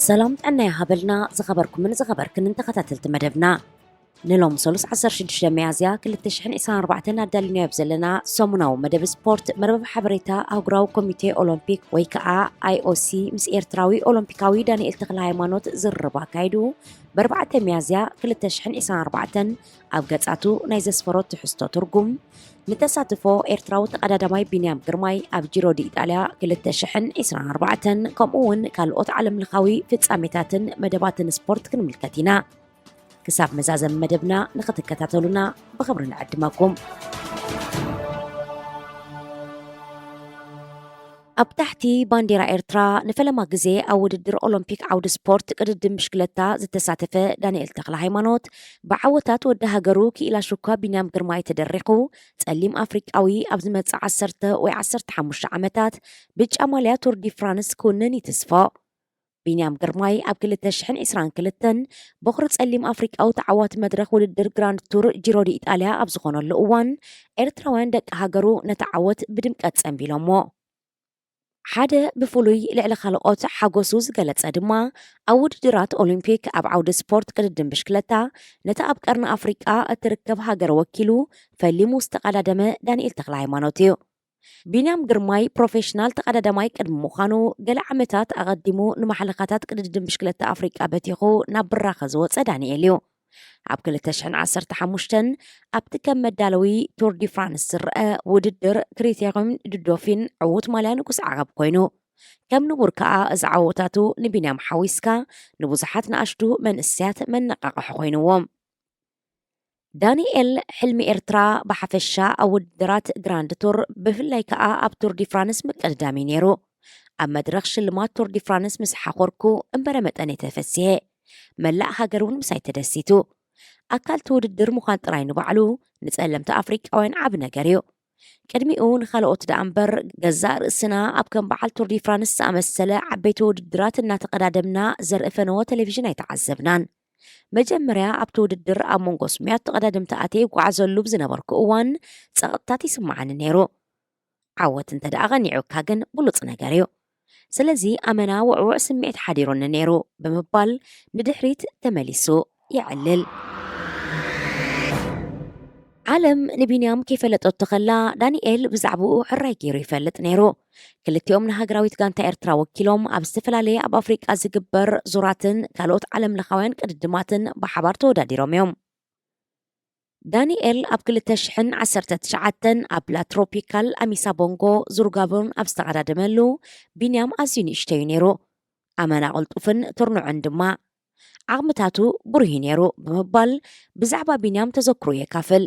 ሰላም ጥዕና ይሃበልና ዝኸበርኩምን ዝኸበርክንን ተኸታተልቲ መደብና። ንሎም ሰሉስ ዓሰርተ ሽዱሽተ ሚያዝያ ክልተ ሽሕን ዕስራን ኣርባዕተን ኣዳሊናዮ ኣብ ዘለና ሰሙናዊ መደብ ስፖርት፣ መርበብ ሓበሬታ ኣህጉራዊ ኮሚቴ ኦሎምፒክ ወይ ከዓ ኣይ ኦ ሲ ምስ ኤርትራዊ ኦሎምፒካዊ ዳንኤል ተኽለ ሃይማኖት ዝርርብ ኣካይዱ። ብ ኣርባዕተ ሚያዝያ ክልተ ሽሕን ዕስራን ኣርባዕተን ኣብ ገጻቱ ናይ ዘስፈሮ ትሕዝቶ ትርጉም፣ ንተሳትፎ ኤርትራዊ ተቐዳዳማይ ቢንያም ግርማይ ኣብ ጂሮ ዲ ኢጣልያ ክልተ ሽሕን ዕስራን ኣርባዕተን ከምኡ እውን ካልኦት ዓለም ለኻዊ ፍጻሜታትን መደባትን ስፖርት ክንምልከት ኢና። ክሳብ መዛዘም መደብና ንኽትከታተሉና ብኽብሪ ንዕድመኩም። ኣብ ታሕቲ ባንዴራ ኤርትራ ንፈለማ ግዜ ኣብ ውድድር ኦሎምፒክ ዓውዲ ስፖርት ቅድድም ብሽክለታ ዝተሳተፈ ዳንኤል ተኽለ ሃይማኖት፣ ብዓወታት ወዲ ሃገሩ ክኢላ ሽኳ ቢንያም ግርማይ ተደሪኹ፣ ጸሊም ኣፍሪቃዊ ኣብ ዝመጽእ ዓሰርተ ወይ ዓሰርተ ሓሙሽተ ዓመታት ብጫ ማልያ ቱር ዲ ፍራንስ ክውንን ይትስፎ። ቢንያም ግርማይ ኣብ ክልተ ሽሕን ዕስራን ክልተን በኹሪ ጸሊም ኣፍሪቃዊ ተዓዋቲ መድረኽ ውድድር ግራንድ ቱር ጂሮ ዲ ኢጣልያ ኣብ ዝኾነሉ እዋን፣ ኤርትራውያን ደቂ ሃገሩ ነቲ ዓወት ብድምቀት ጸንቢሎሞ። ሓደ ብፍሉይ ልዕሊ ካልኦት ሓጎሱ ዝገለጸ ድማ፣ ኣብ ውድድራት ኦሊምፒክ ኣብ ዓውዲ ስፖርት ቅድድም ብሽክለታ ነቲ ኣብ ቀርኒ ኣፍሪቃ እትርከብ ሃገር ወኪሉ ፈሊሙ ዝተቐዳደመ ዳንኤል ተኽለ ሃይማኖት እዩ። ቢንያም ግርማይ ፕሮፌሽናል ተቐዳዳማይ ቅድሚ ምዃኑ፣ ገለ ዓመታት ኣቐዲሙ ንማሕለኻታት ቅድድም ብሽክለታ ኣፍሪቃ በቲኹ ናብ ብራኸ ዝወጸ ዳንኤል እዩ። ኣብ ክልተ ሽሕን ዓሰርተ ሓሙሽተን ኣብቲ ከም መዳለዊ ቱር ዲ ፍራንስ ዝረአ ውድድር ክሪቴሪየም ዱ ዶፊን ዕዉት ማልያ ንጉስ ዓቐብ ኮይኑ። ከም ንቡር ከኣ እዚ ዓወታቱ ንቢንያም ሓዊስካ ንብዙሓት ንኣሽቱ መንእሰያት መነቓቕሒ ኮይንዎም። ዳንኤል፣ ሕልሚ ኤርትራ ብሓፈሻ ኣብ ውድድራት ግራንድ ቱር፣ ብፍላይ ከኣ ኣብ ቱር ዲ ፍራንስ ምቅድዳም እዩ ነይሩ። ኣብ መድረኽ ሽልማት ቱር ዲ ፍራንስ ምስ ሓኾርኩ እምበረ መጠን እየ ተፈሲሐ። መላእ ሃገር እውን ምሳይ ተደሲቱ። ኣካል እቲ ውድድር ምዃን ጥራይ ንባዕሉ ንጸለምቲ ኣፍሪቃውያን ዓቢ ነገር እዩ። ቅድሚኡ ንኻልኦት ደኣ እምበር፣ ገዛእ ርእስና ኣብ ከም በዓል ቱር ዲ ፍራንስ ዝኣመሰለ ዓበይቲ ውድድራት እናተቐዳደምና ዘርኢ ፈነወ ቴሌቪዥን ኣይተዓዘብናን። መጀመርያ ኣብቲ ውድድር ኣብ መንጎ ስሙያት ተቐዳደምቲ ኣትየ ይጓዓዘሉ ብዝነበርኩ እዋን ጸቕጥታት ይስምዓኒ ነይሩ። ዓወት እንተ ደኣ ቐኒዑካ ግን ብሉጽ ነገር እዩ። ስለዚ ኣመና ውዕዉዕ ስምዒት ሓዲሩኒ ነይሩ ብምባል ንድሕሪት ተመሊሱ የዕልል። ዓለም ንቢንያም ከይፈለጠቶ ከላ፣ ዳንኤል ብዛዕባኡ ሕራይ ገይሩ ይፈልጥ ነይሩ። ክልቲኦም ንሃገራዊት ጋንታ ኤርትራ ወኪሎም ኣብ ዝተፈላለየ ኣብ ኣፍሪቃ ዝግበር ዙራትን ካልኦት ዓለም ለኻውያን ቅድድማትን ብሓባር ተወዳዲሮም እዮም። ዳንኤል ኣብ ክልተ ሽሕን ዓሰርተ ትሽዓተን ኣብ ላ ትሮፒካል ኣሚሳ ቦንጎ ዙርጋቦን ኣብ ዝተቐዳደመሉ፣ ቢንያም ኣዝዩ ንእሽቶ እዩ ነይሩ። ኣመና ቅልጡፍን ትርኑዕን ድማ። ዓቕምታቱ ብሩህ እዩ ነይሩ ብምባል ብዛዕባ ቢንያም ተዘክሩ የካፍል።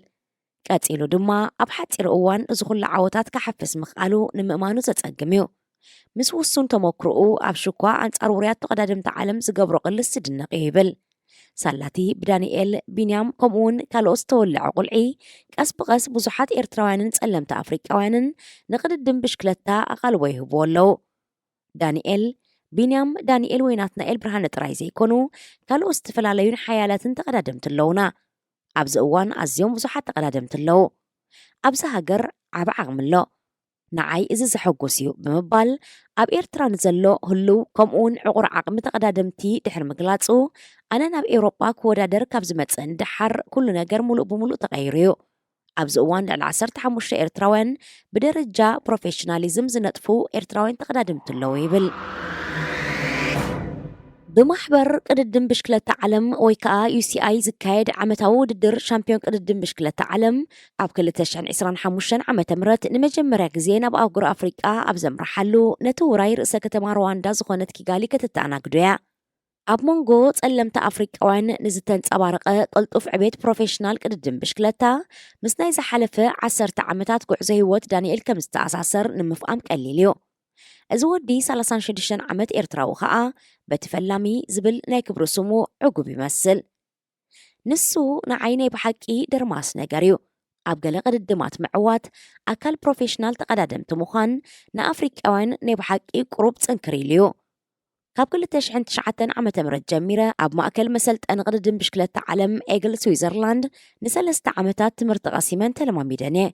ቀጺሉ ድማ ኣብ ሓጺር እዋን እዚ ኩሉ ዓወታት ክሓፍስ ምኽኣሉ ንምእማኑ ዘጸግም እዩ። ምስ ውሱን ተመክሮኡ ኣብ ሽኳ ኣንጻር ውሩያት ተቐዳደምቲ ዓለም ዝገብሮ ቅልስ ዝድነቕ እዩ ይብል። ሳላቲ ብዳንኤል፣ ቢንያም ከምኡውን ካልኦት ዝተወለዐ ቁልዒ፣ ቀስ ብቐስ ብዙሓት ኤርትራውያንን ጸለምቲ ኣፍሪቃውያንን ንቕድድም ብሽክለታ ኣቓልቦ ይህብዎ ኣለዉ። ዳንኤል፣ ቢንያም ዳንኤል ወይ ናትናኤል ብርሃነ ጥራይ ዘይኮኑ፣ ካልኦት ዝተፈላለዩን ሓያላትን ተቐዳደምቲ ኣለዉና። ኣብዚ እዋን ኣዝዮም ብዙሓት ተቐዳደምቲ ኣለዉ። ኣብዚ ሃገር ዓቢ ዓቕሚ ኣሎ። ንዓይ እዚ ዘሐጉስ እዩ ብምባል ኣብ ኤርትራ ንዘሎ ህሉው ከምኡውን ዕቑር ዓቕሚ ተቐዳደምቲ ድሕሪ ምግላጹ፣ ኣነ ናብ ኤውሮጳ ክወዳደር ካብ ዝመጽእ ንደሓር ኩሉ ነገር ሙሉእ ብሙሉእ ተቐይሩ እዩ። ኣብዚ እዋን ልዕሊ ዓሰርተ ሓሙሽተ ኤርትራውያን ብደረጃ ፕሮፌሽናሊዝም ዝነጥፉ ኤርትራውያን ተቐዳደምቲ ኣለዉ ይብል። ብማሕበር ቅድድም ብሽክለታ ዓለም ወይ ከኣ ዩ ሲ ኣይ ዝካየድ ዓመታዊ ውድድር ሻምፒዮን ቅድድም ብሽክለታ ዓለም ኣብ ክልተ ሽሕን ዕስራን ሓሙሽተን ዓመተ ምህረት ንመጀመርያ ግዜ ናብ ኣህጉር ኣፍሪቃ ኣብ ዘምርሓሉ፣ ነቲ ውራይ ርእሰ ከተማ ሩዋንዳ ዝኾነት ኪጋሊ ከተተኣናግዶ እያ። ኣብ መንጎ ጸለምቲ ኣፍሪቃውያን ንዝተንጸባረቐ ቅልጡፍ ዕቤት ፕሮፌሽናል ቅድድም ብሽክለታ፣ ምስ ናይ ዝሓለፈ ዓሰርተ ዓመታት ጉዕዞ ህይወት ዳንኤል ከም ዝተኣሳሰር ንምፍኣም ቀሊል እዩ። እዚ ወዲ ሰላሳን ሽዱሽተን ዓመት ኤርትራዊ ኸኣ በቲ ፈላሚ ዝብል ናይ ክብሪ ስሙ ዕጉብ ይመስል። ንሱ ንዓይ ናይ ብሓቂ ደርማስ ነገር እዩ። ኣብ ገለ ቅድድማት ምዕዋት፣ ኣካል ፕሮፌሽናል ተቐዳደምቲ ምዃን ንኣፍሪቃውያን ናይ ብሓቂ ቁሩብ ጽንክር ኢሉ እዩ። ካብ ክልተ ሽሕን ትሽዓተን ዓመተ ምህረት ጀሚረ ኣብ ማእከል መሰልጠኒ ቅድድም ብሽክለታ ዓለም ኤግል ስዊዘርላንድ ንሰለስተ ዓመታት ትምህርቲ ቀሲመን ተለማሚደን እየ።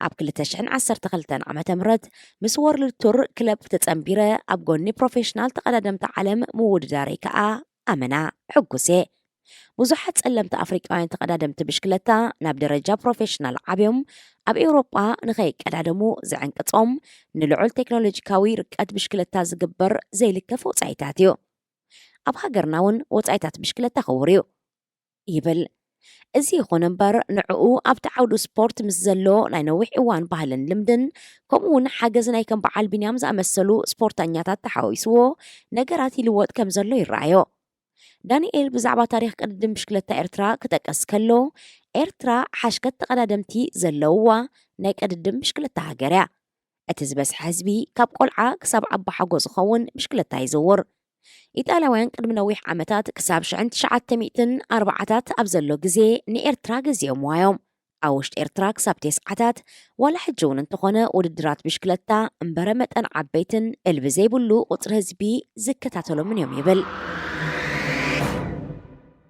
ኣብ ክልተ ሽሕን ዓሰርተ ክልተን ዓመተ ምህረት ምስ ወርልድ ቱር ክለብ ተጸንቢረ ኣብ ጎኒ ፕሮፌሽናል ተቐዳደምቲ ዓለም ምውድዳረይ ከኣ ኣመና ሕጉስ እየ። ብዙሓት ጸለምቲ ኣፍሪቃውያን ተቐዳደምቲ ብሽክለታ ናብ ደረጃ ፕሮፌሽናል ዓብዮም ኣብ ኤውሮጳ ንኸይቀዳደሙ ዝዕንቅጾም ንልዑል ቴክኖሎጂካዊ ርቀት ብሽክለታ ዝግበር ዘይልከፍ ወጻኢታት እዩ። ኣብ ሃገርና እውን ወጻኢታት ብሽክለታ ክቡር እዩ ይብል። እዚ ይኹን እምበር ንዕኡ ኣብቲ ዓውዱ ስፖርት ምስ ዘሎ ናይ ነዊሕ እዋን ባህልን ልምድን ከምኡ እውን ሓገዝ ናይ ከም በዓል ቢንያም ዝኣመሰሉ ስፖርተኛታት ተሓዊስዎ ነገራት ይልወጥ ከም ዘሎ ይረኣዮ። ዳንኤል ብዛዕባ ታሪኽ ቅድድም ብሽክለታ ኤርትራ ክጠቀስ ከሎ ኤርትራ ሓሽከት ተቐዳደምቲ ዘለውዋ ናይ ቅድድም ብሽክለታ ሃገር እያ። እቲ ዝበዝሐ ህዝቢ ካብ ቆልዓ ክሳብ ኣባሓጎ ዝኸውን ብሽክለታ ይዝውር። ኢጣልያውያን ቅድሚ ነዊሕ ዓመታት ክሳብ ሽሕን ትሽዓተ ሚእትን ኣርባዓታት ኣብ ዘሎ ግዜ ንኤርትራ ገዚኦምዋ እዮም። ኣብ ውሽጢ ኤርትራ ክሳብ ቴስዓታት ዋላ ሕጂ እውን እንተኾነ ውድድራት ብሽክለታ እምበረ መጠን ዓበይትን እልቢ ዘይብሉ ቁጽሪ ህዝቢ ዝከታተሎምን እዮም ይብል።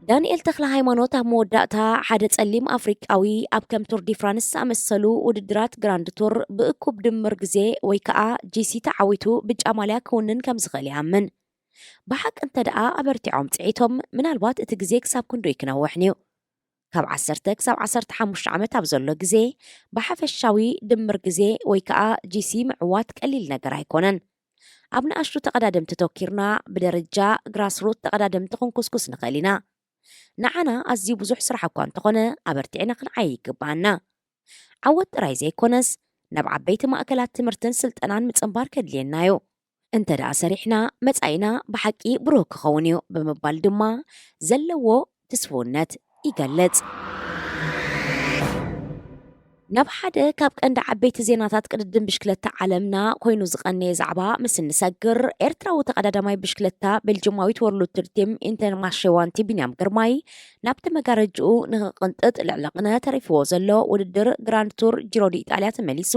ዳንኤል ተኽለ ሃይማኖት ኣብ መወዳእታ ሓደ ጸሊም ኣፍሪቃዊ ኣብ ከም ቱር ዲ ፍራንስ ዝኣመሰሉ ውድድራት ግራንድ ቱር ብእኩብ ድምር ግዜ ወይ ከኣ ጂሲ ተዓዊቱ ብጫ ማልያ ክውንን ከም ዝኽእል ይኣምን። ብሓቂ እንተ ደኣ ኣበርቲዖም ጽዒቶም ምናልባት እቲ ግዜ ክሳብ ክንደይ ክነውሕ እዩ። ካብ ዓሰርተ ክሳብ ዓሰርተ ሓሙሽተ ዓመት ኣብ ዘሎ ግዜ ብሓፈሻዊ ድምር ግዜ ወይ ከኣ ጂሲ ምዕዋት ቀሊል ነገር ኣይኮነን። ኣብ ንኣሽቱ ተቐዳደምቲ ተኪርና ብደረጃ ግራስሩት ተቐዳደምቲ ክንኩስኩስ ንኽእል ኢና። ንዓና ኣዝዩ ብዙሕ ስራሕ እኳ እንተኾነ ኣበርቲዕና ክንዓይ ይግብኣና። ዓወት ጥራይ ዘይኮነስ ናብ ዓበይቲ ማእከላት ትምህርትን ስልጠናን ምጽንባር ከድልየና እዩ። እንተ ደኣ ሰሪሕና መጻኢና ብሓቂ ብሩህ ክኸውን እዩ ብምባል ድማ ዘለዎ ትስፍውነት ይገልጽ። ናብ ሓደ ካብ ቀንዲ ዓበይቲ ዜናታት ቅድድም ብሽክለታ ዓለምና ኮይኑ ዝቐነየ ዛዕባ ምስ እንሰግር ኤርትራዊ ተቐዳዳማይ ብሽክለታ ቤልጅማዊት ወርልድ ቱር ቲም ኢንተርማርሼ ዋንቲ ቢንያም ግርማይ ናብቲ መጋረጅኡ ንኽቕንጥጥ ልዕሊ ቅነ ተሪፍዎ ዘሎ ውድድር ግራንድ ቱር ጂሮ ዲ ኢጣልያ ተመሊሱ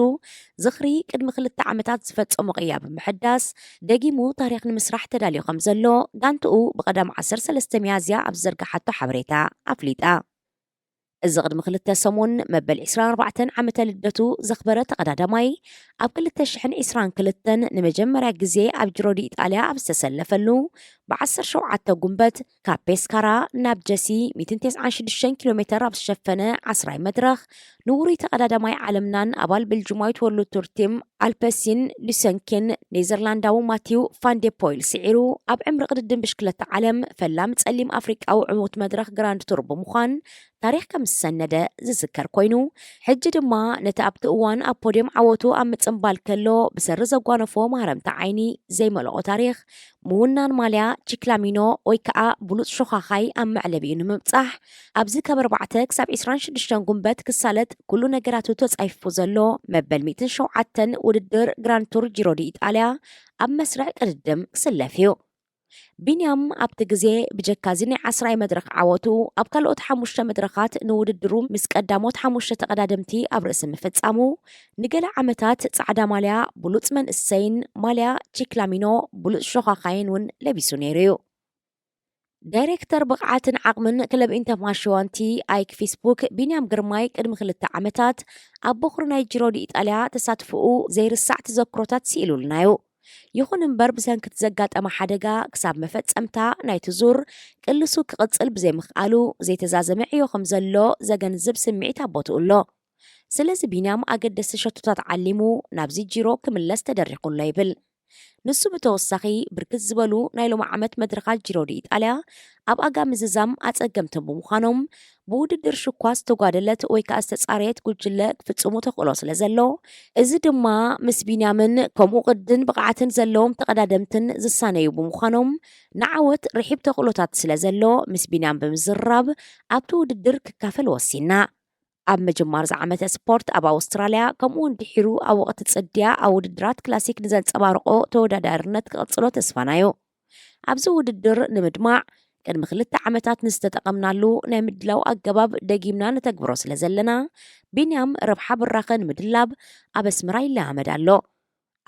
ዝኽሪ ቅድሚ ክልተ ዓመታት ዝፈጸሞ ቅያ ብምሕዳስ ደጊሙ ታሪኽ ንምስራሕ ተዳልዩ ከም ዘሎ ጋንትኡ ብቐዳም ዓሰርተ ሰለስተ ሚያዝያ ኣብ ዝዘርግሓቶ ሓበሬታ ኣፍሊጣ። እዚ ቅድሚ ክልተ ሰሙን መበል ዕስራን ኣርባዕተን ዓመተ ልደቱ ዘኽበረ ተቐዳዳማይ ኣብ ክልተ ሽሕን ዕስራን ክልተን ንመጀመርያ ግዜ ኣብ ጅሮ ዲ ኢጣልያ ኣብ ዝተሰለፈሉ ብዓሰርተ ሸውዓተ ጉንበት ካብ ፔስካራ ናብ ጀሲ ሚእትን ተስዓን ሽዱሽተን ኪሎ ሜተር ኣብ ዝሸፈነ ዓስራይ መድረኽ ንውሩይ ተቐዳዳማይ ዓለምናን ኣባል ቤልጅማዊት ወርልድ ቱር ቲም ኣልፐሲን ሉሰንኬን ኔዘርላንዳዊ ማቲው ፋንዴፖይል ስዒሩ ኣብ ዕምሪ ቅድድም ብሽክለታ ዓለም ፈላም ጸሊም ኣፍሪቃዊ ዕዉት መድረኽ ግራንድ ቱር ብምዃን ታሪኽ ከም ዝሰነደ ዝዝከር ኮይኑ ሕጂ ድማ ነቲ ኣብቲ እዋን ኣብ ፖድዮም ዓወቱ ኣብ ምጽንባል ከሎ ብሰሪ ዘጓነፎ ማህረምቲ ዓይኒ ዘይመልኦ ታሪኽ ምውናን ማልያ ቺክላሚኖ ወይ ከዓ ብሉፅ ሾኻኻይ ኣብ መዕለቢኡ ንምብፃሕ ኣብዚ ካብ ኣርባዕተ ክሳብ ዕስራን ሽዱሽተን ጉንበት ክሳለጥ ኩሉ ነገራቱ ተፃይፉ ዘሎ መበል ሚእትን ሸውዓተን ውድድር ግራንድ ቱር ጂሮ ዲ ኢጣልያ ኣብ መስርዕ ቅድድም ክስለፍ እዩ። ቢንያም ኣብቲ ግዜ ብጀካ እዚ ናይ ዓስራይ መድረኽ ዓወቱ ኣብ ካልኦት ሓሙሽተ መድረኻት ንውድድሩ ምስ ቀዳሞት ሓሙሽተ ተቐዳደምቲ ኣብ ርእሲ ምፍጻሙ ንገለ ዓመታት ጻዕዳ ማልያ ብሉጽ መንእሰይን ማልያ ቺክላሚኖ ብሉጽ ሾኻኻይን እውን ለቢሱ ነይሩ እዩ። ዳይሬክተር ብቕዓትን ዓቕምን ክለብ ኢንተርማሽዋንቲ ኣይክ ፊስቡክ ቢንያም ግርማይ ቅድሚ ክልተ ዓመታት ኣብ በኹሪ ናይ ጂሮ ዲ ኢጣልያ ተሳትፎኡ ዘይርሳዕ ተዘክሮታት ስኢሉልና እዩ። ይኹን እምበር ብሰንኪ እቲ ዘጋጠመ ሓደጋ ክሳብ መፈጸምታ ናይቲ ዙር ቅልሱ ክቕጽል ብዘይምኽኣሉ ዘይተዛዘመ ዕዮ ከም ዘሎ ዘገንዝብ ስምዒት ኣብ ቦትኡ ኣሎ። ስለዚ ቢንያም ኣገደስቲ ሸቶታት ዓሊሙ ናብዚ ጂሮ ክምለስ ተደሪኹ ኣሎ ይብል። ንሱ ብተወሳኺ ብርክት ዝበሉ ናይ ሎሚ ዓመት መድረኻት ጂሮ ዲ ኢጣልያ ኣብ ኣጋ ምዝዛም ኣጸገምቲ ብምዃኖም ብውድድር ሽኳ ዝተጓደለት ወይ ከዓ ዝተጻረየት ጉጅለ ክፍጽሙ ተኽእሎ ስለ ዘሎ እዚ ድማ ምስ ቢንያምን ከምኡ ቅድን ብቕዓትን ዘለዎም ተቐዳደምትን ዝሳነዩ ብምዃኖም ንዓወት ርሒብ ተኽእሎታት ስለ ዘሎ ምስ ቢንያም ብምዝርራብ ኣብቲ ውድድር ክካፈል ወሲና። ኣብ ምጅማር ዝዓመተ ስፖርት ኣብ ኣውስትራልያ ከምኡ እውን ድሒሩ ኣብ ወቕቲ ጽድያ ኣብ ውድድራት ክላሲክ ንዘንጸባርቆ ተወዳዳርነት ክቕጽሎ ተስፋና እዩ። ኣብዚ ውድድር ንምድማዕ ቅድሚ ክልተ ዓመታት ንዝተጠቐምናሉ ናይ ምድላው ኣገባብ ደጊምና ንተግብሮ ስለ ዘለና ቢንያም ረብሓ ብራኸ ንምድላብ ኣብ ኣስመራ ይለማመድ ኣሎ።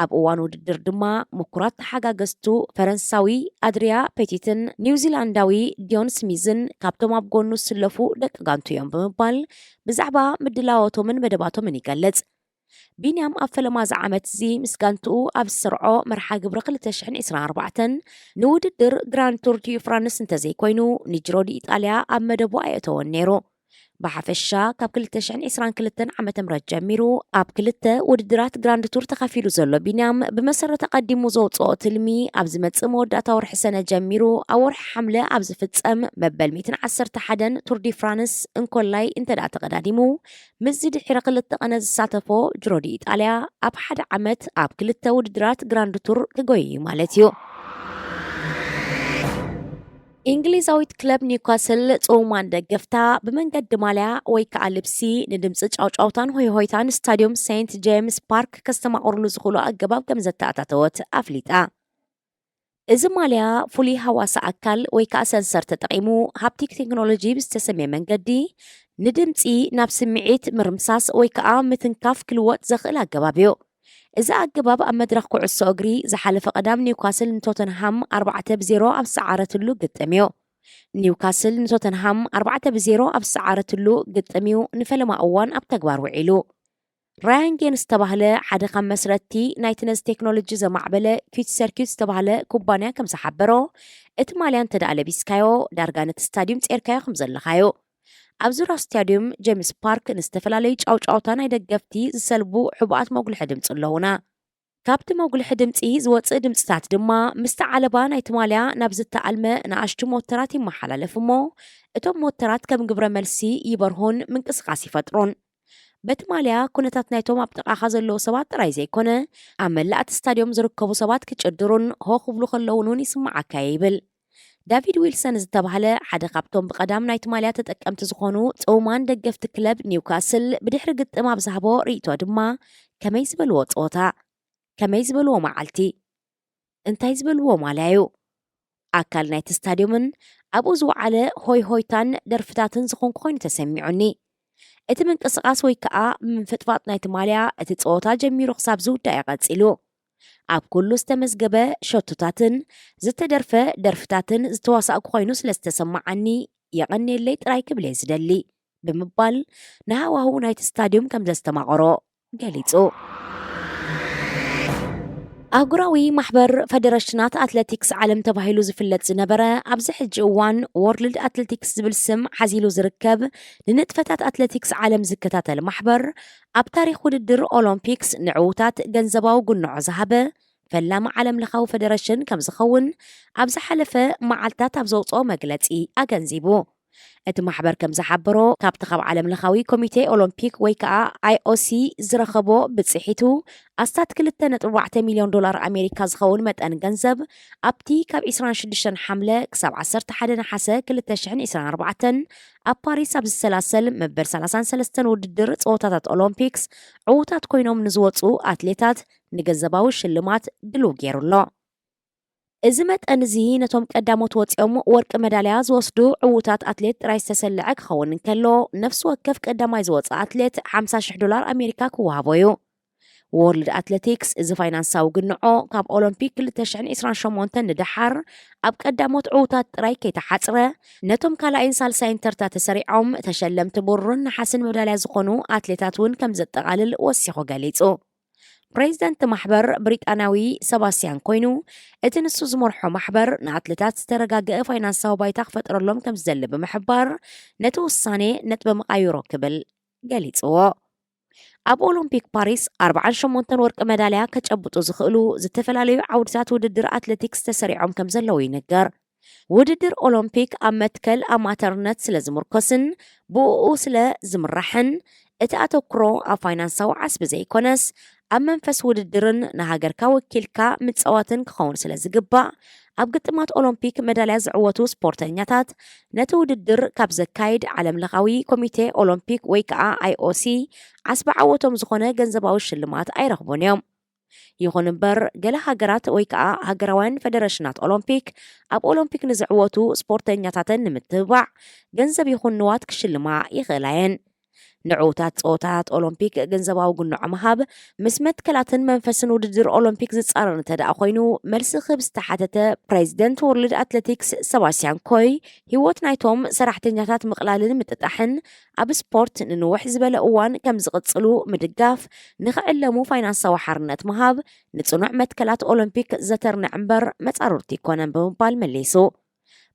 ኣብ እዋን ውድድር ድማ ምኩራት ተሓጋገዝቱ ፈረንሳዊ ኣድሪያ ፔቲትን ኒውዚላንዳዊ ዲዮን ስሚዝን ካብቶም ኣብ ጎኑ ዝስለፉ ደቂ ጋንቱ እዮም ብምባል ብዛዕባ ምድላዎቶምን መደባቶምን ይገልጽ። ቢንያም ኣብ ፈለማ እዚ ዓመት እዚ ምስ ጋንትኡ ኣብ ዝሰርዖ መርሓ ግብሪ ክልተ ሽሕን ዕስራን ኣርባዕተን ንውድድር ግራንድ ቱር ዲ ፍራንስ እንተዘይኮይኑ፣ ንጅሮ ዲ ኢጣልያ ኣብ መደቡ ኣየእተወን ነይሩ። ብሓፈሻ ካብ ክልተ ሽሕን ዕስራን ክልተን ዓመተ ምህረት ጀሚሩ ኣብ ክልተ ውድድራት ግራንድ ቱር ተኻፊሉ ዘሎ ቢንያም፣ ብመሰረት ኣቐዲሙ ዘውፅኦ ትልሚ ኣብ ዝመፅእ መወዳእታ ወርሒ ሰነ ጀሚሩ ኣብ ወርሒ ሓምለ ኣብ ዝፍፀም መበል ሚእትን ዓሰርተ ሓደን ቱር ዲ ፍራንስ እንኮላይ እንተ ደኣ ተቐዳዲሙ፣ ምስዚ ድሕሪ ክልተ ቀነ ዝሳተፎ ጅሮ ዲ ኢጣልያ ኣብ ሓደ ዓመት ኣብ ክልተ ውድድራት ግራንድ ቱር ክጎይ እዩ ማለት እዩ። እንግሊዛዊት ክለብ ኒውካስል ጽውማን ደገፍታ ብመንገዲ ማልያ ወይ ከዓ ልብሲ ንድምፂ ጫውጫውታን ሆይሆይታን ስታዲዮም ሴንት ጄምስ ፓርክ ከስተማቕርሉ ዝኽእሉ ኣገባብ ከም ዘተኣታተወት ኣፍሊጣ። እዚ ማልያ ፍሉይ ሃዋሳ ኣካል ወይ ከዓ ሰንሰር ተጠቒሙ ሃፕቲክ ቴክኖሎጂ ብዝተሰምየ መንገዲ ንድምፂ ናብ ስምዒት ምርምሳስ ወይ ከዓ ምትንካፍ ክልወጥ ዘኽእል ኣገባብ እዩ። እዚ ኣገባብ ኣብ መድረኽ ኩዕሶ እግሪ ዝሓለፈ ቀዳም ኒውካስል ንቶተንሃም ኣርባዕተ ብ ዜሮ ኣብ ዝሰዓረትሉ ግጥም እዩ። ኒውካስል ንቶተንሃም ኣርባዕተ ብ ዜሮ ኣብ ዝሰዓረትሉ ግጥም እዩ ንፈለማ እዋን ኣብ ተግባር ውዒሉ። ራያን ጌን ዝተባህለ ሓደ ካብ መስረትቲ ናይቲ ነዚ ቴክኖሎጂ ዘማዕበለ ኪት ሰርኪት ዝተባህለ ኩባንያ ከም ዝሓበሮ፣ እቲ ማልያ እንተ ደኣ ለቢስካዮ ዳርጋ ነቲ ስታዲዩም ጼርካዮ ከም ዘለኻዮ። ኣብ ዙርያ ስታዲዩም ጄምስ ፓርክ ንዝተፈላለዩ ጫውጫውታ ናይ ደገፍቲ ዝሰልቡ ሕቡኣት መጉልሒ ድምፂ ኣለዉና። ካብቲ መጉልሒ ድምፂ ዝወፅእ ድምፅታት ድማ ምስቲ ዓለባ ናይቲ ማልያ ናብ ዝተኣልመ ንኣሽቱ ሞተራት ይመሓላለፍ እሞ፣ እቶም ሞተራት ከም ግብረ መልሲ ይበርሁን ምንቅስቃስ ይፈጥሩን። በቲ ማልያ ኩነታት ናይቶም ኣብ ጥቓኻ ዘለዉ ሰባት ጥራይ ዘይኮነ፣ ኣብ መላእ እቲ ስታድዮም ዝርከቡ ሰባት ክጭድሩን ሆ ክብሉ ከለዉን እውን ይስምዓካ እየ ይብል። ዳቪድ ዊልሰን ዝተባህለ ሓደ ካብቶም ብቐዳም ናይቲ ማልያ ተጠቀምቲ ዝኾኑ ጽውማን ደገፍቲ ክለብ ኒውካስል ብድሕሪ ግጥም ኣብ ዝሃቦ ርእይቶ ድማ፣ ከመይ ዝበልዎ ጸወታ፣ ከመይ ዝበልዎ መዓልቲ፣ እንታይ ዝበልዎ ማልያ እዩ። ኣካል ናይቲ ስታድዮምን ኣብኡ ዝወዓለ ሆይ ሆይታን ደርፍታትን ዝኾንኩ ኮይኑ ተሰሚዑኒ። እቲ ምንቅስቓስ ወይ ከዓ ምፍጥፋጥ ናይቲ ማልያ እቲ ጸወታ ጀሚሩ ክሳብ ዝውዳእ እዩ ቀጺሉ። ኣብ ኩሉ ዝተመዝገበ ሸቶታትን ዝተደርፈ ደርፍታትን ዝተዋሳእኩ ኮይኑ ስለ ዝተሰማዓኒ፣ የቐንየለይ ጥራይ ክብል እየ ዝደሊ ብምባል ንሃዋህው ናይቲ ስታድዮም ከም ዘስተማቐሮ ገሊጹ። ኣህጉራዊ ማሕበር ፈደረሽናት ኣትሌቲክስ ዓለም ተባሂሉ ዝፍለጥ ዝነበረ፣ ኣብዚ ሕጂ እዋን ወርልድ ኣትሌቲክስ ዝብል ስም ሓዚሉ ዝርከብ፣ ንንጥፈታት ኣትሌቲክስ ዓለም ዝከታተል ማሕበር፣ ኣብ ታሪኽ ውድድር ኦሎምፒክስ ንዕዉታት ገንዘባዊ ጉንዖ ዝሃበ ፈላሚ ዓለም ለኻዊ ፈደረሽን ከም ዝኸውን ኣብ ዝሓለፈ መዓልታት ኣብ ዘውፅኦ መግለፂ ኣገንዚቡ። እቲ ማሕበር ከም ዝሓበሮ፣ ካብቲ ካብ ዓለም ለኻዊ ኮሚቴ ኦሎምፒክ ወይ ከዓ ኣይ ኦ ሲ ዝረኸቦ ብፅሒቱ ኣስታት ክልተ ነጥቢ ኣርባዕተ ሚልዮን ዶላር ኣሜሪካ ዝኸውን መጠን ገንዘብ ኣብቲ ካብ ዕስራን ሽዱሽተን ሓምለ ክሳብ ዓሰርተ ሓደ ነሓሰ ክልተ ሽሕን ዕስራን ኣርባዕተን ኣብ ፓሪስ ኣብ ዝሰላሰል መበል ሰላሳን ሰለስተን ውድድር ፀወታታት ኦሎምፒክስ ዕዉታት ኮይኖም ንዝወፁ ኣትሌታት ንገንዘባዊ ሽልማት ድልው ገይሩ ኣሎ። እዚ መጠን እዚ ነቶም ቀዳሞት ወፂኦም ወርቂ መዳልያ ዝወስዱ ዕዉታት ኣትሌት ጥራይ ዝተሰልዐ ክኸውን እንከሎ፣ ነፍሲ ወከፍ ቀዳማይ ዝወፀ ኣትሌት ሓምሳ ሽሕ ዶላር ኣሜሪካ ክወሃቦ እዩ። ወርልድ ኣትሌቲክስ እዚ ፋይናንሳዊ ግንዖ ካብ ኦሎምፒክ ክልተ ሽሕን ዕስራን ሸሞንተን ንደሓር ኣብ ቀዳሞት ዕዉታት ጥራይ ከይተሓፅረ፣ ነቶም ካልኣይን ሳልሳይን ተርታ ተሰሪዖም ተሸለምቲ ብሩርን ነሓስን መዳልያ ዝኾኑ ኣትሌታት እውን ከም ዘጠቓልል ወሲኹ ገሊጹ። ፕሬዚደንት ማሕበር ብሪጣንያዊ ሰባስቲያን ኮይኑ፣ እቲ ንሱ ዝመርሖ ማሕበር ንኣትሌታት ዝተረጋገአ ፋይናንሳዊ ባይታ ክፈጥረሎም ከም ዝደሊ ብምሕባር፣ ነቲ ውሳኔ ነጥቢ መቓይሮ ክብል ገሊጽዎ። ኣብ ኦሎምፒክ ፓሪስ ኣርባዓን ሸሞንተን ወርቂ መዳልያ ከጨብጡ ዝኽእሉ ዝተፈላለዩ ዓውድታት ውድድር ኣትሌቲክስ ተሰሪዖም ከም ዘለዉ ይንገር። ውድድር ኦሎምፒክ ኣብ መትከል ኣማተርነት ስለ ዝምርኮስን ብእኡ ስለ ዝምራሕን፣ እቲ ኣተኩሮ ኣብ ፋይናንሳዊ ዓስቢ ዘይኮነስ፣ ኣብ መንፈስ ውድድርን ንሃገርካ ወኪልካ ምጽዋትን ክኸውን ስለ ዝግባእ፣ ኣብ ግጥማት ኦሎምፒክ መዳልያ ዝዕወቱ ስፖርተኛታት ነቲ ውድድር ካብ ዘካይድ ዓለም ለኻዊ ኮሚቴ ኦሎምፒክ ወይ ከዓ ኣይ ኦ ሲ ዓስቢ ዓወቶም ዝኾነ ገንዘባዊ ሽልማት ኣይረኽቡን እዮም። ይኹን እምበር፣ ገለ ሃገራት ወይ ከዓ ሃገራውያን ፈደረሽናት ኦሎምፒክ ኣብ ኦሎምፒክ ንዝዕወቱ ስፖርተኛታተን ንምትብባዕ ገንዘብ ይኹን ንዋት ክሽልማ ይኽእላ እየን። ንዕውታት ጸወታታት ኦሎምፒክ ገንዘባዊ ግንዖ ምሃብ ምስ መትከላትን መንፈስን ውድድር ኦሎምፒክ ዝጻረር እንተ ደኣ ኮይኑ፣ መልሲ ክህብ ዝተሓተተ ፕሬዚደንት ወርልድ ኣትሌቲክስ ሰባስቲያን ኮይ፣ ህይወት ናይቶም ሰራሕተኛታት ምቕላልን ምጥጣሕን ኣብ ስፖርት ንንውሕ ዝበለ እዋን ከም ዝቕጽሉ ምድጋፍ፣ ንኽዕለሙ ፋይናንሳዊ ሓርነት ምሃብ፣ ንጽኑዕ መትከላት ኦሎምፒክ ዘተርንዕ እምበር መጻርርቲ ኣይኮነን ብምባል መሊሱ።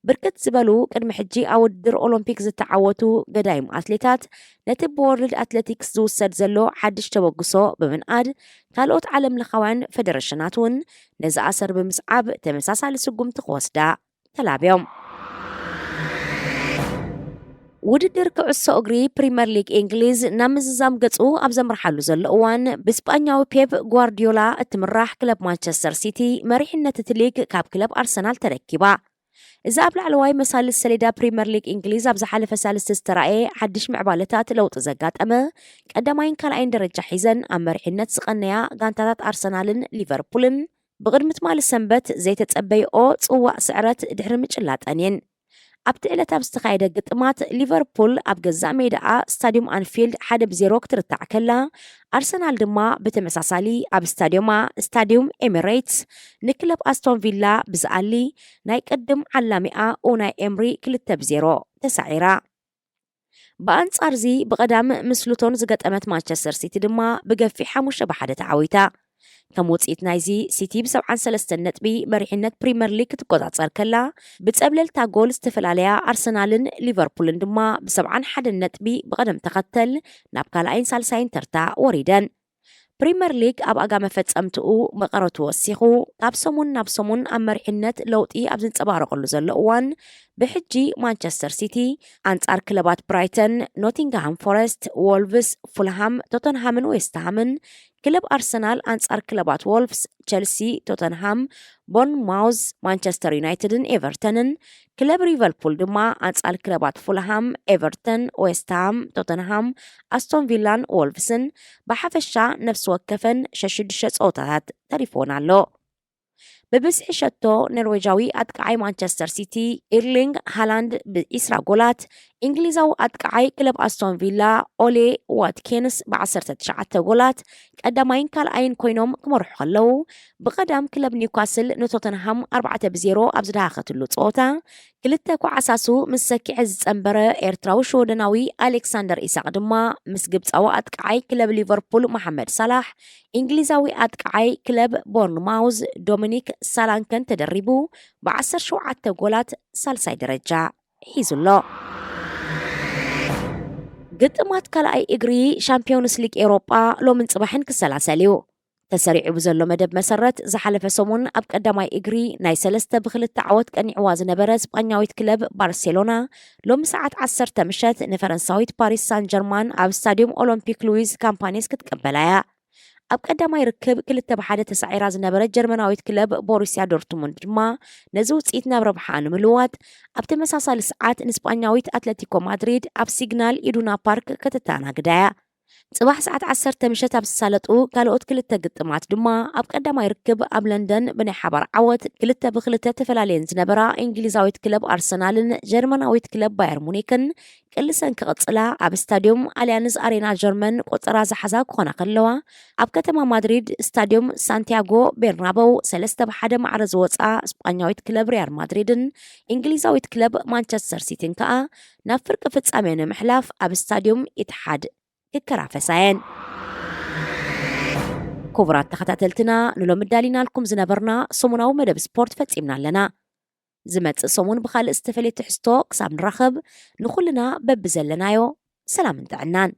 ብርክት ዝበሉ ቅድሚ ሕጂ ኣብ ውድድር ኦሎምፒክ ዝተዓወቱ ገዳይም ኣትሌታት ነቲ ብወርልድ ኣትሌቲክስ ዝውሰድ ዘሎ ሓድሽ ተበግሶ ብምንኣድ፣ ካልኦት ዓለም ለኻውያን ፌደሬሽናት እውን ነዚ ኣሰር ብምስዓብ ተመሳሳሊ ስጉምቲ ክወስዳ ተላብዮም። ውድድር ኩዕሶ እግሪ ፕሪምየር ሊግ እንግሊዝ ናብ ምዝዛም ገጹ ኣብ ዘምርሓሉ ዘሎ እዋን፣ ብስጳኛዊ ፔፕ ጓርዲዮላ እትምራሕ ክለብ ማንቸስተር ሲቲ መሪሕነት እቲ ሊግ ካብ ክለብ ኣርሰናል ተረኪባ። እዚ ኣብ ላዕለዋይ መሳልል ሰሌዳ ፕሪምየር ሊግ እንግሊዝ ኣብ ዝሓለፈ ሳልስቲ ዝተራእየ ሓድሽ ምዕባለታት ለውጢ ዘጋጠመ፣ ቀዳማይን ካልኣይን ደረጃ ሒዘን ኣብ መሪሕነት ዝቐነያ ጋንታታት ኣርሰናልን ሊቨርፑልን፣ ብቕድሚ ትማሊ ሰንበት ዘይተጸበይኦ ጽዋእ ስዕረት ድሕሪ ምጭላጠን እየን። ኣብቲ ዕለት ኣብ ዝተኻየደ ግጥማት፣ ሊቨርፑል ኣብ ገዛእ ሜዳኣ ስታድዩም ኣንፊልድ ሓደ ብዜሮ ክትርታዕ ከላ፣ ኣርሰናል ድማ ብተመሳሳሊ ኣብ ስታድዮማ፣ ስታድዩም ኤሚሬትስ፣ ንክለብ ኣስቶን ቪላ ብዝኣሊ ናይ ቅድም ዓላሚኣ ኡናይ ኤምሪ ክልተ ብዜሮ ተሳዒራ። ብኣንጻርዚ፣ ብቐዳም ምስ ሉቶን ዝገጠመት ማንቸስተር ሲቲ ድማ ብገፊሕ ሓሙሽተ ብሓደ ተዓዊታ። ከም ውጽኢት ናይዚ፣ ሲቲ ብ73 ነጥቢ መሪሕነት ፕሪምየር ሊግ ክትቆጻጸር ከላ፣ ብጸብለልታ ጎል ዝተፈላለያ ኣርሰናልን ሊቨርፑልን ድማ ብ71 ነጥቢ ብቐደም ተኸተል ናብ ካልኣይን ሳልሳይን ተርታ ወሪደን። ፕሪምየር ሊግ ኣብ ኣጋ መፈጸምትኡ መቐረቱ ወሲኹ፣ ካብ ሰሙን ናብ ሰሙን ኣብ መሪሕነት ለውጢ ኣብ ዝንጸባረቐሉ ዘሎ እዋን፣ ብሕጂ ማንቸስተር ሲቲ ኣንጻር ክለባት ብራይተን፣ ኖቲንግሃም ፎረስት፣ ዎልቭስ፣ ፉልሃም፣ ቶተንሃምን ዌስትሃምን፣ ክለብ ኣርሰናል ኣንጻር ክለባት ዎልፍስ፣ ቸልሲ፣ ቶተንሃም፣ ቦርንማውዝ፣ ማንቸስተር ዩናይትድን ኤቨርተንን፣ ክለብ ሊቨርፑል ድማ ኣንጻር ክለባት ፉልሃም፣ ኤቨርተን፣ ዌስትሃም፣ ቶተንሃም፣ ኣስቶን ቪላን ዎልፍስን ብሓፈሻ ነፍሲ ወከፈን ሸሽዱሽተ ጸወታታት ተሪፍወን ኣሎ። ብብዝሒ ሸቶ ኖርዌጃዊ ኣጥቃዓይ ማንቸስተር ሲቲ ኢርሊንግ ሃላንድ ብ20 ጎላት፣ እንግሊዛዊ ኣጥቃዓይ ክለብ ኣስቶን ቪላ ኦሌ ዋትኪንስ ብ19 ጎላት ቀዳማይን ካልኣይን ኮይኖም ክመርሑ ከለዉ፣ ብቐዳም ክለብ ኒውካስል ንቶተንሃም ኣርባዕተ ብዜሮ ኣብ ዝደሃኸትሉ ጸወታ፣ ክልተ ኳዓሳሱ ምስ ሰኪዐ ዝጸንበረ ኤርትራዊ ሽወደናዊ ኣሌክሳንደር ኢሳቕ ድማ ምስ ግብጻዊ ኣጥቃዓይ ክለብ ሊቨርፑል መሓመድ ሳላሕ፣ እንግሊዛዊ ኣጥቃዓይ ክለብ ቦርንማውዝ ዶሚኒክ ሳላንከን ተደሪቡ ብ17 ጎላት ሳልሳይ ደረጃ ሒዙ ኣሎ። ግጥማት ካልኣይ እግሪ ሻምፒዮንስ ሊግ ኤውሮጳ ሎምን ጽባሕን ክሰላሰል እዩ። ተሰሪዑ ብዘሎ መደብ መሰረት፣ ዝሓለፈ ሰሙን ኣብ ቀዳማይ እግሪ ናይ ሰለስተ ብክልተ ዓወት ቀኒዕዋ ዝነበረ ስጳኛዊት ክለብ ባርሴሎና፣ ሎሚ ሰዓት ዓሰርተ ምሸት ንፈረንሳዊት ፓሪስ ሳን ጀርማን ኣብ ስታድዩም ኦሎምፒክ ሉዊዝ ካምፓኔስ ክትቀበላ እያ። ኣብ ቀዳማይ ርክብ ክልተ ብሓደ ተሳዒራ ዝነበረት ጀርመናዊት ክለብ ቦሩስያ ዶርትሙንድ ድማ ነዚ ውጽኢት ናብ ረብሓኣ ንምልዋጥ፣ ኣብ ተመሳሳሊ ሰዓት ንስጳኛዊት ኣትለቲኮ ማድሪድ ኣብ ሲግናል ኢዱና ፓርክ ከተተኣናግዳ እያ። ጽባሕ ሰዓት ዓሰርተ ምሸት ኣብ ዝሳለጡ ካልኦት ክልተ ግጥማት ድማ፣ ኣብ ቀዳማይ ርክብ ኣብ ለንደን ብናይ ሓባር ዓወት ክልተ ብክልተ ተፈላለየን ዝነበራ እንግሊዛዊት ክለብ ኣርሰናልን ጀርመናዊት ክለብ ባየር ሙኒክን ቅልሰን ክቕጽላ ኣብ ስታድዩም ኣልያንዝ ኣሬና ጀርመን ቆጸራ ዝሓዛ ክኾና ከለዋ፣ ኣብ ከተማ ማድሪድ ስታድዩም ሳንቲያጎ ቤርናበው ሰለስተ ብሓደ ማዕረ ዝወጻ ስጳኛዊት ክለብ ሪያል ማድሪድን እንግሊዛዊት ክለብ ማንቸስተር ሲቲን ከኣ ናብ ፍርቂ ፍጻሜ ንምሕላፍ ኣብ ስታድዩም ኢትሓድ ክከራፈሳ እየን። ክቡራት ተኸታተልትና፣ ንሎሚ ዳሊናልኩም ዝነበርና ሰሙናዊ መደብ ስፖርት ፈጺምና ኣለና። ዝመጽእ ሰሙን ብኻልእ ዝተፈልየ ትሕዝቶ ክሳብ ንራኸብ፣ ንኹልና በብዘለናዮ ሰላምን ጥዕናን።